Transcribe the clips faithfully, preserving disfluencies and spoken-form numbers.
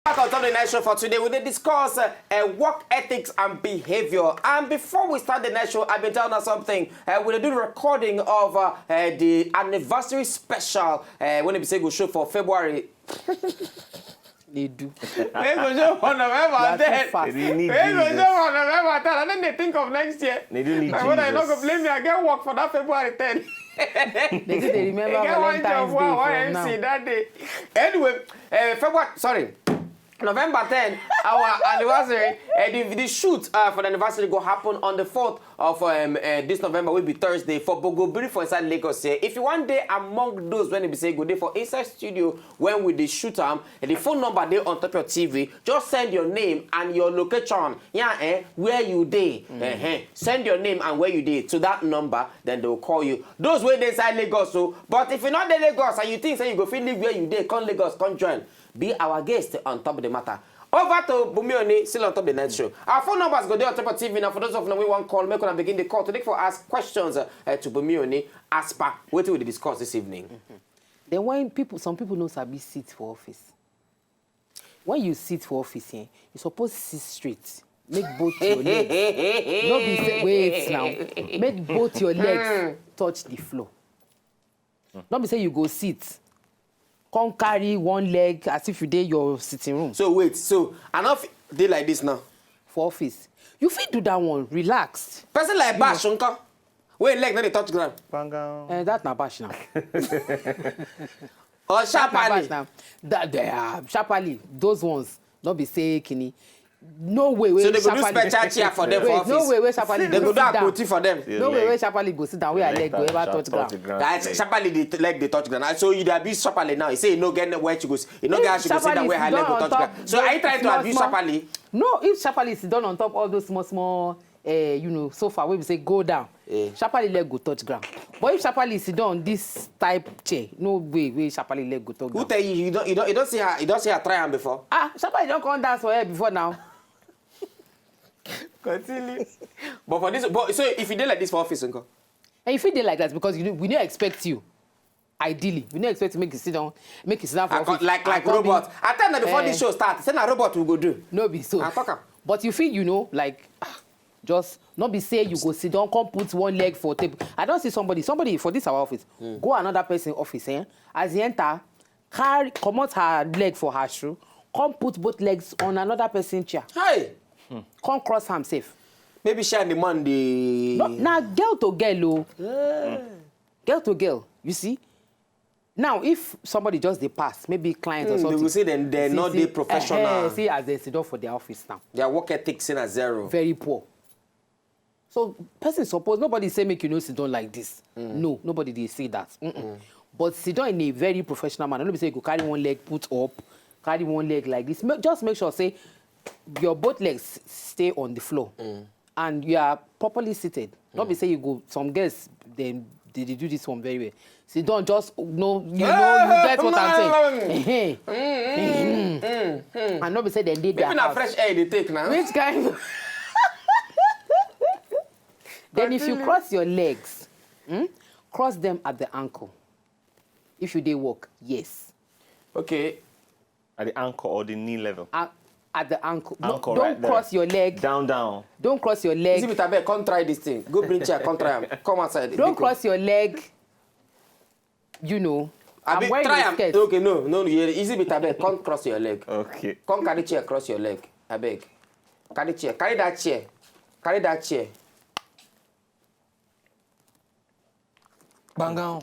Back on top of the night show for today, we dey discuss uh, uh, work ethics and behavior. And before we start the night show, I been tell you something. Uh, we dey do the recording of uh, uh, the anniversary special uh, when it be say go show for February. They do. Wey go show for November That's so ten. fast. They need Wey go Jesus. show for November ten. I think they think of next year. They do need My brother, you no go Jesus. blame me. I get work for that February ten. They say they remember They get one Valentine's job, Day one, one from now. M C that day. Anyway, uh, February, sorry. November ten, our anniversary, uh, the, the shoot uh, for the anniversary go happen on the fourth of um, uh, this November, will be Thursday for Bogobiri for inside Lagos here. If you want dey among those when they be say go dey for inside studio when we dey shoot am, the phone number dey on top your T V. Just send your name and your location. Yeah, eh, where you dey. Eh-heh. Send your name and where you dey to that number, then they will call you. Those wey dey inside Lagos, so but if you not dey Lagos and you think say you go fit leave where you dey, come Lagos, come join. Be our guest on top of the matter. Over to Bumi Oni, still on top of the night show. Our phone numbers go dey on top of T V now. For those of you wey wan call, make una begin the call today for ask questions uh, uh, to Bumi Oni as per wetin we dey discuss this evening. Then when people, some people no sabi sit for office. When you sit for office, eh, you suppose sit straight. Make both your legs. No be say, wait now. Make both your legs touch the floor. No be say you go sit. Come carry one leg as if you dey your sitting room So wait, so I no fit dey like this now. For office. You fit do that one, relaxed. Person like Bash, nko, wey leg no dey touch ground. Bang down. Eh, that na Bash now. Or That na Bash Sharply. now. That they are Sharply. Those ones, no be say kini. No way. So Wey they go do Sharply- special chair for them for Wait, office. no way. Wey Sharply They go do sit down. akpoti for them. No way. Wey Sharply go sit down. Where your leg go ever touch ground. Guys, Sharply the leg dey touch ground. So you dey abuse Sharply now. You say you no get where you go. You no get how she go sit down where her leg go touch ground. So are you trying to abuse Sharply? No, if Sharply sit down on top all those small small, uh, you know, sofa wey be say go down, Eh. Sharply leg go touch ground. But if Sharply sit down on this type chair, no way. Wey Sharply leg go touch Who ground. Tell you you don't you don't you don't see her you don't see her try am before? Ah, Sharply don come dance for here before now. Continue. But for this, but so if you dey like this for office, nko? And you fit dey like that because you know, we no expect you. Ideally, we no expect to make you sit down, make you sit down for I co- office. like like And come be- robot. I tell them before Eh. this show start, say na robot we go do. No be so. I talk am. But you feel, you know, like, ah, just not be say you go sit down, come put one leg for table. I don't see somebody, somebody for this our office, go another person office, eh? As he enter, carry, comot her leg for her shoe, come put both legs on another person chair, Hey, come cross am safe. Maybe she and the man dey. No, na girl to girl o. Girl to girl, you see. Now, if somebody just dey pass, maybe client or Hmm, they something. go say dem- dem see- not see- dey professional. Eh, eh, see as they sit down for their office now. Their work ethic say na zero. Very poor. So person suppose, nobody say make you no sit down like this. No, nobody dey say that. Mm-mm. But sit down in a very professional manner. No be say you go carry one leg put up, carry one leg like this. Make, just make sure say your both legs stay on the floor and you are properly seated. Not be say you go, some girls, they, they, dey do this one very well. Sit down, just no, you know, you get what I'm saying. And not be say they did their Maybe na house. Fresh air they take now. Which kind? Then if you cross your legs, hmm, cross them at the ankle. If you dey walk, yes. Okay. At the ankle or the knee level. At, at the ankle. No, Ankle don't right there. Cross your leg. Down, down. Don't cross your leg. Easy with abeg, come try this thing. Go bring chair, come try am. Come outside. Don't Biko. Cross your leg. You know. Abi, I'm wearing try a am. skirt. Okay, no, no, no. Yeah, easy with abeg, come cross your leg. Okay. Come carry chair, cross your leg. Abeg. Carry chair. Carry that chair. Carry that chair. Bang down.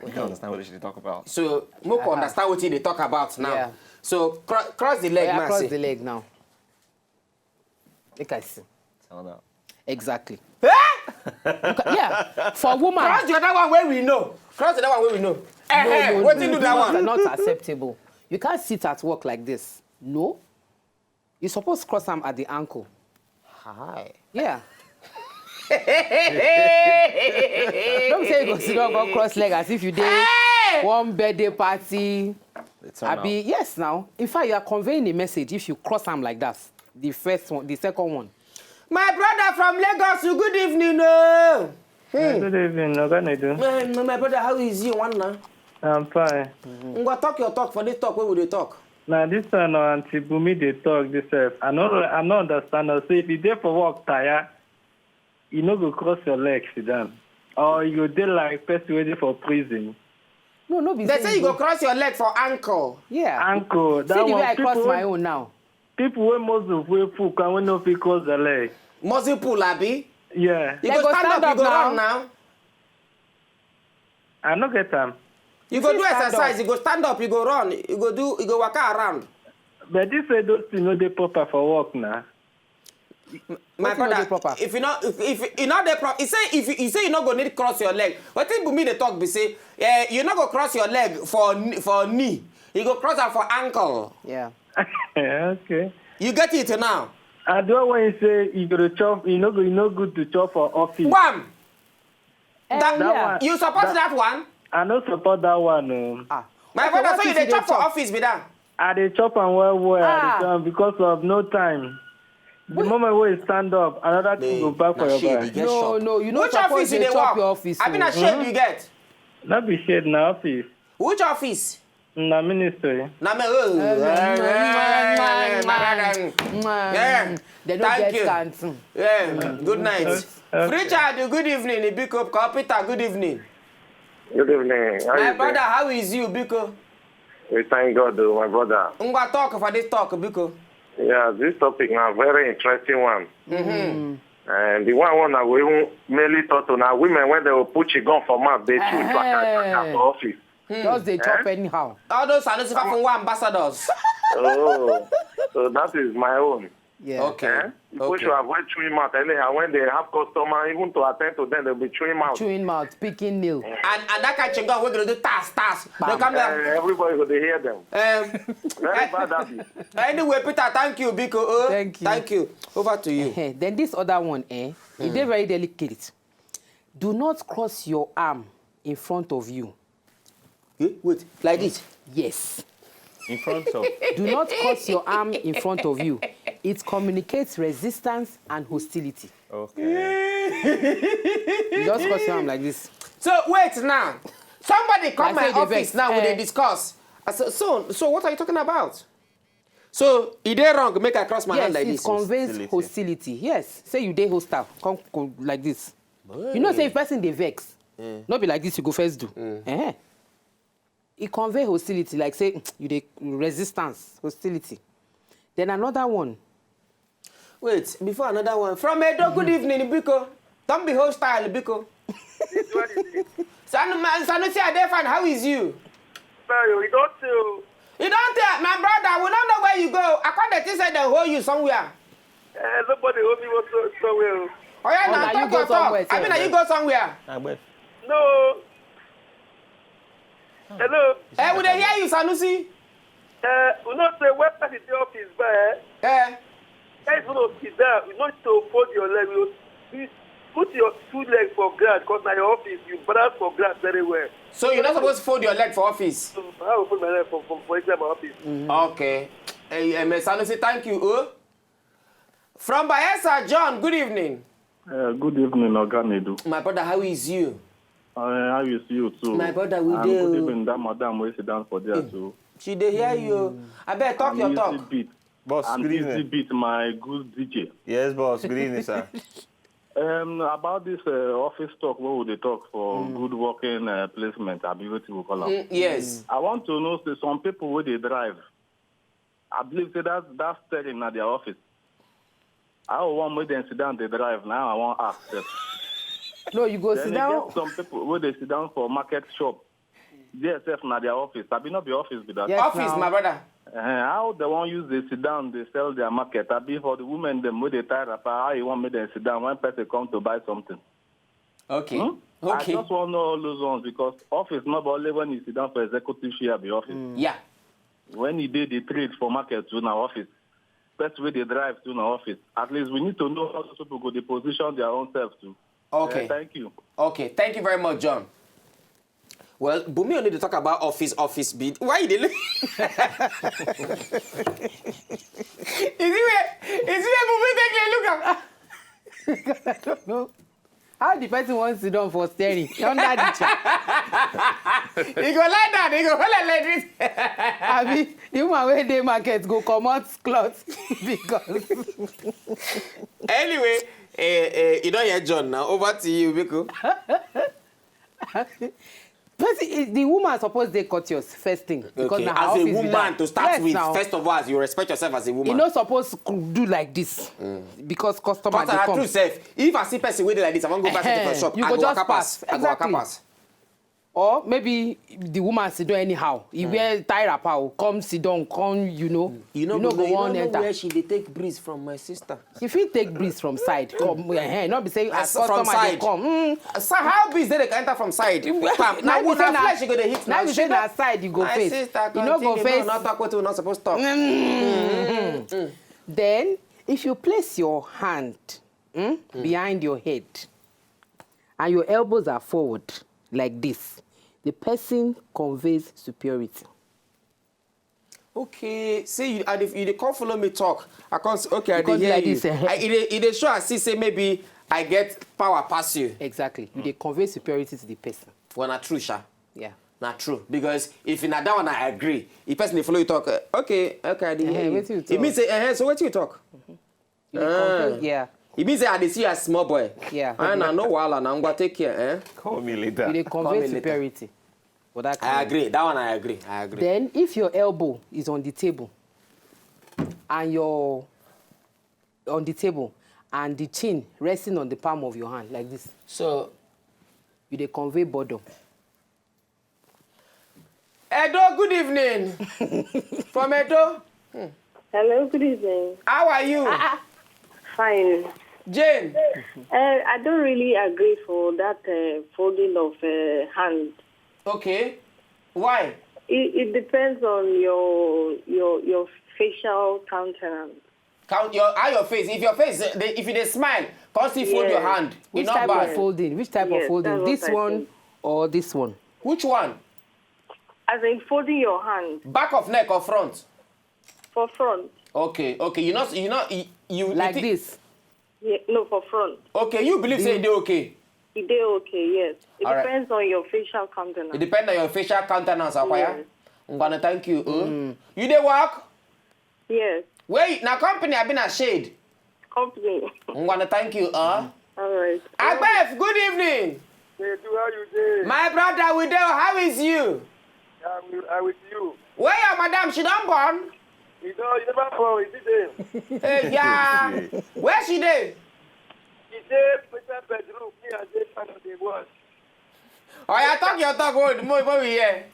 We don't understand what they should talk about. So, make we understand wetin they talk about now. Yeah. So, cro- cross the leg, Yeah, man. cross See. The leg now. Make I see. Sound out. Exactly. You ca- yeah. For woman. Cross the other one where we know. Cross the other one where we know. Eh, No, eh, no, wetin no, do that not, one? Not acceptable. You can't sit at work like this. No. You suppose cross am at the ankle. Hi. Yeah. Don't say you go sit down, go cross leg as if you dey one birthday party. They turn Abi, yes now. In fact, you are conveying a message if you cross am like that. The first one, the second one. My brother from Lagos, you good evening. Oh. Good evening, Oga Nedu. My, my brother, how is you, one now? I'm fine. Ngwa, talk your talk for this talk wey we dey talk. Na this one, uh, Auntie Bumi dey talk this sef. I no, I no understand am. Say if you dey for work tire, you no go cross your leg sit down. Or you go dey like person wey dey for prison. No, no be They say you go good. Cross your leg for ankle. Yeah. Ankle, See that the way one, I cross people, my own now. people wey muscle wey full can wey no fit cross their leg. Muscle pull, abi? Yeah, You They go go stand stand up, you up go now. Run now. I no get am. You You go fit do stand exercise, up. You go stand up, you go run, you go do, you go walk around. But this say those things no dey proper for work na. My Wetin no brother, dey proper? If you not, if, if you not dey pro, he say if you, he say you not go need cross your leg. What thing Bumi dey talk be say, eh, you not go cross your leg for kn- for knee. You go cross am for ankle. Yeah. Okay. You get it now. I do when you say you go to chop, you no go, you no good to chop for office. Bam! Eh, That- yeah. one- You support that- that one? I no support that one. No. Ah. My Okay, brother, what so you if dey you chop dey for chop? Office be that? I dey chop am well well. I Ah. dey chop am because of no time. The moment wey you stand up, another thing go back for Na your shade, back. you get No, shop. No, you no Which suppose office you dey dey chop work? Your office. I mean, na Oh. shade you get. No be shade na office. Which office? Na ministry. Na me. Oh, Eh, eh, eh, mwah, eh, mwah, eh, mwah. eh. They no Thank get you. Canteen. Yeah, good night. Okay. Richard, good evening. Biko, Peter, good evening. Good evening. How My you brother, doing? How is you, Biko? We thank God, though, my brother. Ngwa talk for this talk, Biko. Yeah, this topic now very interesting one. Mm-hmm. And the one one that we even mainly talk to now women when they will put you gun for mouth, they shoot Eh. for office. Just dey chop anyhow. All those Sanusi Fafunwa ambassadors. Oh, so that is my own. Yeah. Okay. Eh? People Okay. should avoid chewing mouth anyhow when they have customer, even to attend to them, they'll be chewing mouth. Chewing mouth, picking nail. And and that kind of thing, we gonna do tas tas. They Bam. come Eh, there. Everybody go to hear them. Um, Very bad habit. Anyway, Peter, thank you, Biko. Oh, Thank you. Thank you. Over to you. Eh, then this other one, eh, e dey very delicate. Do not cross your arm in front of you. Eh, wait, like this. Yes. In front of. Do not cross your arm in front of you. It communicates resistance and hostility. Okay. You just cross your arm like this. So wait now. Somebody come Like my say they office vex. Now. We Eh. Dey discuss. I said, so, so what are you talking about? So e dey wrong make I cross my Yes, hand like it this. conveys Hostility. Hostility. Yes. Say you dey hostile. Come go like this. You know, say if person dey vex, no be like this you go first do. Eh. E convey hostility, like say you dey resistance, hostility. Then another one. Wait, before another one. From Edo, good evening, Biko. Don't be hostile, Biko. Sanu, man, Sanusi, I dey fine. How is you? Sorry, we don't tell. You don't tell my brother. We don't know where you go. I can't think say they hold you somewhere. Uh, nobody hold me whatso- somewhere. Oh yeah, Oh, now na talk you go your talk. somewhere, I mean, sef. Na you go somewhere. Agbef. No. Hello. Eh, we dey hear you, Sanusi. Uh, we not say when person dey office, but Eh, guys, we don't sit down. We not to fold your leg. We, we put your two legs for ground because na your office. You balance for ground very well. So you're not supposed to fold your leg for office. So how we put my leg for for, for inside my office? Okay. Eh, eh, Miss Sanusi, thank you. Oh. From Bayelsa, John, good evening. Uh, good evening, Oga Nedu. My brother, how is you? Uh, how is you too? My brother, we And dey good o. Evening, that madam wey sit down for there too. She dey hear you. I bet talk And your Easy talk. Beat. Boss, And good Easy evening. Beat, my good D J. Yes, boss, good evening, sir. Um, about this uh, office talk, what would they talk for good working uh, placement? I be waiting for call am. Mm, yes. I want to know say some people wey dey drive. I believe say that that steering na their office. I want make dem sit down dey drive now. I wan ask them. No, you go Then sit e down. Get some people wey dey sit down for market shop. There sef na their office. Abi no be office be that? Yes, Office, now. My brother. Uh, how they wan use dey sit down dey sell their market? Abi for the women dem wey dey tie wrapper, how you wan make dem sit down when person come to buy something? Okay. Hmm? I Okay. Just wan know all those ones because office no be only when you sit down for executive chair be office. Yeah. When you dey dey trade for market too na office. Person wey dey drive too na office. At least we need to know how those people go dey position their own self too. Okay. Uh, thank you. Okay. Thank you very much, John. Well, Bumi only dey talk about office, office beat. Why you dey look? Is it where, is it where Bumi take dey look am? I don't know. How the person wan sit down for steering under the chair? He go lie down, he go hold am like this. Abi, the woman wey dey market go comot cloth because Anyway, eh, eh, you don hear John now. Over to you, Biko. Person, eh, the woman suppose dey courteous first thing because Okay, na her as a office be woman that. To start Yes, with, now. First of all, as you respect yourself as a woman. You no suppose c-, do like this because customer But dey I come. True sef, if I see person wey dey like this, I wan go buy something for Ehem, shop. You I go go just waka pass. Pass. I go waka Exactly. Pass. Or maybe the woman sit down anyhow. He wear tie wrapper, o, come sit down, come, you know, You know, you know, go you wan don't know enter. Where she dey take breeze from, my sister. She fit take breeze from side, come, eh, not be say as As from customer dey side. Come. Mm. So how breeze dey dey enter from side? Pam, Now na be say na na flesh you go dey hit now now. Be say She na not side you go My face. Sister, You no go continue, face. No, not talk wetin we not supposed to talk. Mm. Then, if you place your hand, mm, behind your head, and your elbows are forward like this, the person conveys superiority. Okay, say you, I dey, you dey come follow me talk. I come say, okay, I dey Because hear like you. This, eh. I, e dey, e dey show I see say maybe I get power pass you. Exactly. You dey convey superiority to the person. Well, na true, sha. Yeah. Na true. Because if na that one I agree, if person dey follow you talk, eh, okay, okay, I dey Eh, hear you. Wetin you It talk? Means say, eh, so wetin you talk? You dey Ah. Convey, yeah. E mean say I dey see you as small boy. Yeah. Ah, na no wahala, na ngwa take care, eh? Call me later. You dey Call me convey later. Superiority. For that I kind. Agree. That one I agree. I agree. Then if your elbow is on the table and your on the table and the chin resting on the palm of your hand like this, So you dey convey boredom. Edo, good evening. From Edo. Hello, good evening. How are you? Ah, ah. Fine. Jane. Uh, I don't really agree for that uh, folding of uh, hand. Okay. Why? It, it depends on your your your facial countenance. Count your how your face. If your face, dey, if you dey smile, come still fold your Yes. hand. E Which no type of bad. Folding? Which type of Yes, folding? That's This what I one think. Or this one? Which one? As in folding your hand. Back of neck or front? For front. Okay, okay. You know, you know, you, you Like thi- this. Yeah, no, for front. Okay, you believe say e dey okay? E dey okay, yes. It All right. Depends on your facial countenance. It depends on your facial countenance, Akwaya. Yes. Ngwana, thank you. Oh. You dey work? Yes. Where you, na company abi na shade? Company. Ngwana, thank you. Uh. All right. Agbef, good evening. Hey, do how you dey? My brother, we dey. How is you? I'm, I'm with you. Where your madam? She don born? You know, you never born. Is it there? Hey, yeah. Where she dey? She dey inside bedroom. Me and dey fan of the world. Oh, yeah, talk your talk. Hold, more, more we hear.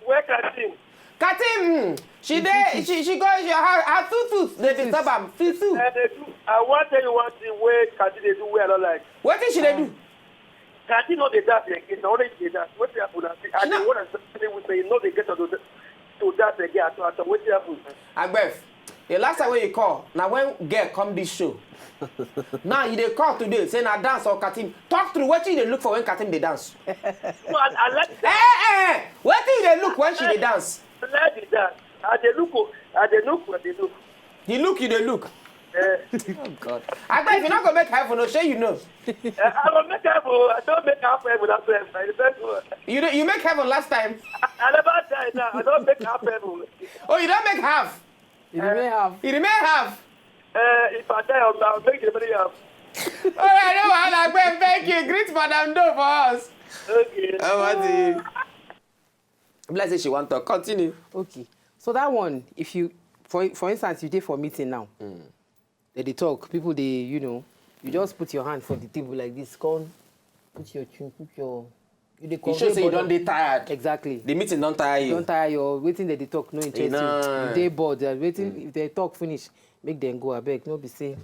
Where Katim? Katim, she dey, she, she go, she, her, her two tooth, they disturb am. Fisu. And they do, I want tell you one thing where Katim they do well, I don't like. What did she dey do? Katim no dey dance again, na only she dey dance. Wetin happen na say, I She dey no- want to say we say no dey get to, to dance again at all, at all. Wetin happen? Agbef, the last time when you call, now when girl come this show, now you dey call today, say na dance or Katim. Talk through, what you dey look for when Katim dey dance? No, I, I like Eh, eh, eh, what you dey look when she dey dance? I like the dance. I dey look, I dey look, I dey look. The look you dey look. Eh. Oh God. I bet if you not go make heaven, no shey you know. Eh, I go make heaven. I don't make half heaven. That's why I the best one. You don't, you make heaven last time. I, I never die now. I don't make half heaven. Oh, you don't make half. You remain half. You remain half. Eh, if I die, I'll, I'll make the money half. All right, no wahala. Gwen, thank you. Greet Madam Doe for us. Okay. How about you? Bless say she want to continue. Okay. So that one, if you, for for instance, you dey for meeting now. They dey talk. People dey, you know, you just put your hand for the table like this. Come, put your chin, put your. You dey You sure convey say you boredom. Don dey tired? Exactly. The meeting don tire You you. Don tire you. Wetin they dey talk no interest You know. You. You dey bored. Uh, Wetin if they talk finish, make them go abeg. No be say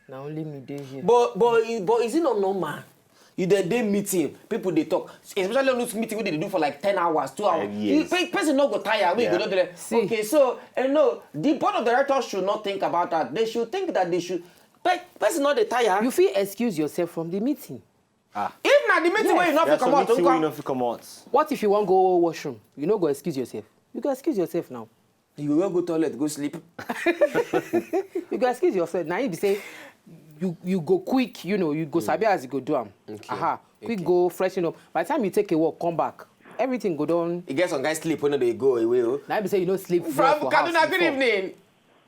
na only me dey here. But but but is it not normal? You dey dey meeting, people dey talk, especially all those meeting wey dey do for like ten hours, two hours. Uh, yes. You- pe- person no go tire. We Yeah. Go do the See. Okay, so uh, no, the board of directors should not think about that. They should think that they should. Pe- person no dey tire. You fit excuse yourself from the meeting. Ah. If na the meeting Yes. Wey you no There fit are some comot, meeting wey you nko? No fit comot. What if you wan go washroom? You no go excuse yourself. You go excuse yourself now. You go go toilet, go sleep. You go excuse yourself. Now you be say you you go quick, you know, you go sabi as you go do am. Okay. Aha. Quick Okay. Go freshen up. By the time you take a walk, come back. Everything go down. You get some guys sleep when they go away. Oh. Now be say you no sleep well From for house Kaduna, good before. Evening.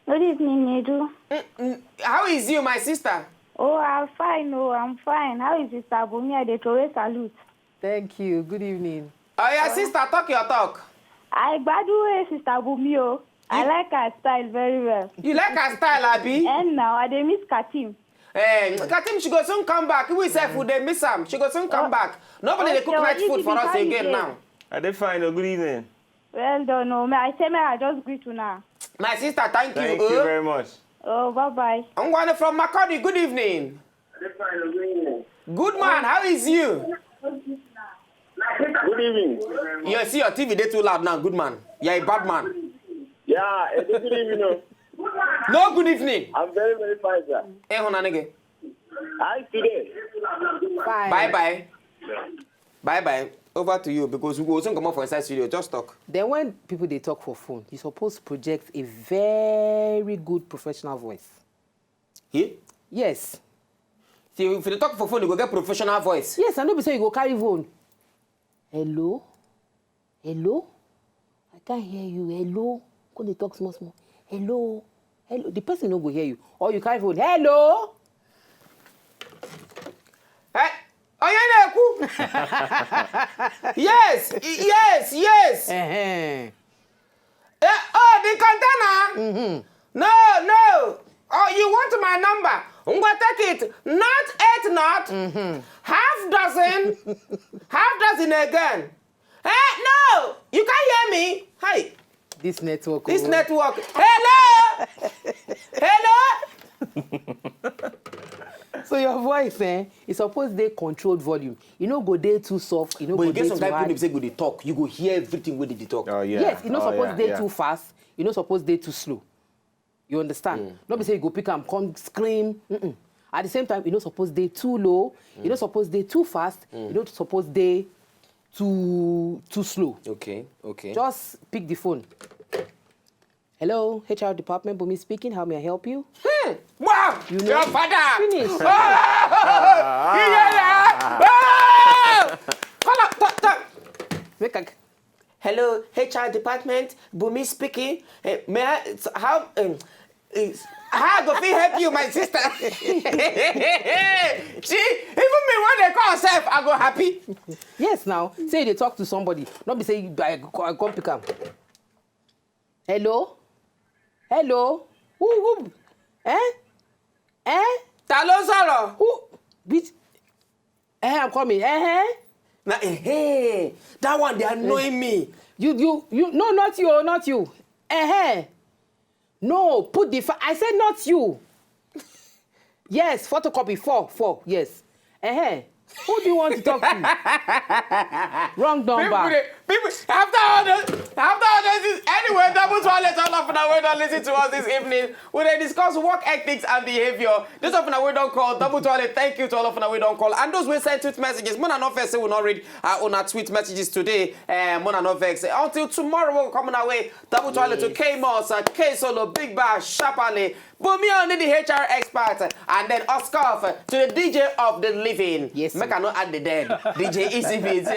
Good evening, Nedu. Mm, How is you, my sister? Oh, I'm fine. Oh, I'm fine. How is Sister Bumi? I dey throw a salute. Thank you. Good evening. Oh, your sister, talk your talk. I gbadu Sister Bumi. Oh, I You- like her style very well. You like her style, Abi? And now I dey miss Katim. Eh, Katim, she go soon come back. We say we dey miss am. She go soon come Oh, back. Nobody dey cook okay, night you food be for us carry again there. Now. I dey fine, oh, good evening. Well done. Oh, may I say may I just greet you now. My sister, thank you. Thank oh. you very much. Oh, bye bye. Ngwane from Makurdi, good evening. Good man, how is you? Good evening. You see your T V dey too loud now, good man. You're a bad man. Yeah, a good evening. Oh. No good evening. I'm very, very fine, sir. Eh, hona nigga. Hi, today. Fine. Bye bye. Bye bye. Over to you because we go soon come up for inside studio. Just talk. Then when people dey talk for phone, you suppose project a very good professional voice. Yeah? Yes. See, if you talk for phone, you go get professional voice. Yes, I no be say you go carry phone. Hello? Hello? I can't hear you. Hello? Come dey talk small small. Hello? Hello? The person no go hear you. Or you carry phone. Hello? Eh? Onye na-ekwu? Yes, yes, yes. Uh-huh. Eh, oh, the container. No, no. Oh, you want my number? Ngwa, take it. Not eight, not half dozen, half dozen again. Eh, no, you can't hear me. Hi, This network. this Oh. Network. Hello, hello. So your voice, eh, e suppose dey controlled volume. E no go dey too soft. E no But go you dey get some too kind people hard. Say go dey talk. You go hear everything wey dey dey talk. Oh yeah. Yes, e no Oh, suppose yeah, dey yeah. too fast. E no suppose dey too slow. You understand? No be say you go pick am come scream. Mm-mm. At the same time, e no suppose dey too low. E no suppose dey too fast. E no suppose dey too too slow. Okay, okay. Just pick the phone. Hello, H R department, Bumi speaking. How may I help you? Wow! You know? Your father! Finish. Ah! Call up, talk, talk. Make a Hello, H R department, Bumi speaking. Eh, may I, how, um, is, how I go fit help you, my sister? See, even me when they call self, I go happy. Yes, now say you dey talk to somebody. No be say you I go I come pick am. Hello, hello, who who, eh, eh, Ta ló ń sọ̀rọ̀? who, which, eh, I'm coming, eh, eh. Na eh, eh, that one dey annoy me. You you you no, not you, not you, eh, eh. No, put the fa- I said not you. Yes, photocopy four four. Yes. Uh-huh. Who do you want to talk to? Wrong People, number. dey, people after all those, after all those things, anyway, double toilet, all of una wey don listen to us this evening, we dey discuss work ethics and behavior. Those of una wey don call, double toilet, thank you to all of una wey don call. And those wey send tweet messages, mona no first say we no read uh, una tweet messages today. Uh, mona no vex. Until tomorrow, we come on our way. Double toilet to K Moss, uh, K Solo, Big Bash, Sharply, Bumi only the H R expert, and then Oscar to the D J of the living. Yes, Make sir. I not add the dead. D J Easy Beats.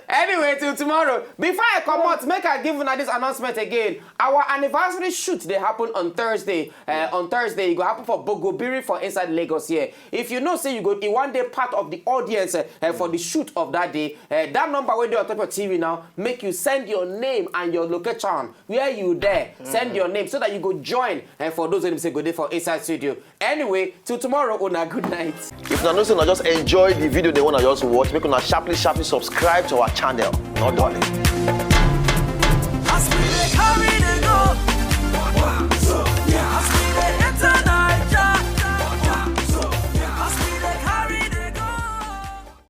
Anyway, till tomorrow. Before I come out, make I give una this announcement again. Our anniversary shoot they happen on Thursday. Uh, on Thursday, it go happen for Bogobiri for inside Lagos here. If you know say you go, you one day part of the audience uh, uh, for the shoot of that day. Uh, that number wey dey on top of T V now, make you send your name and your location where you there. Send your name so that you go join and for those wey say go dey for inside studio. Anyway, till tomorrow, una good night. If una know say una just enjoy the video they wanna just watch, make una sharply sharply subscribe to our channel. Not darling.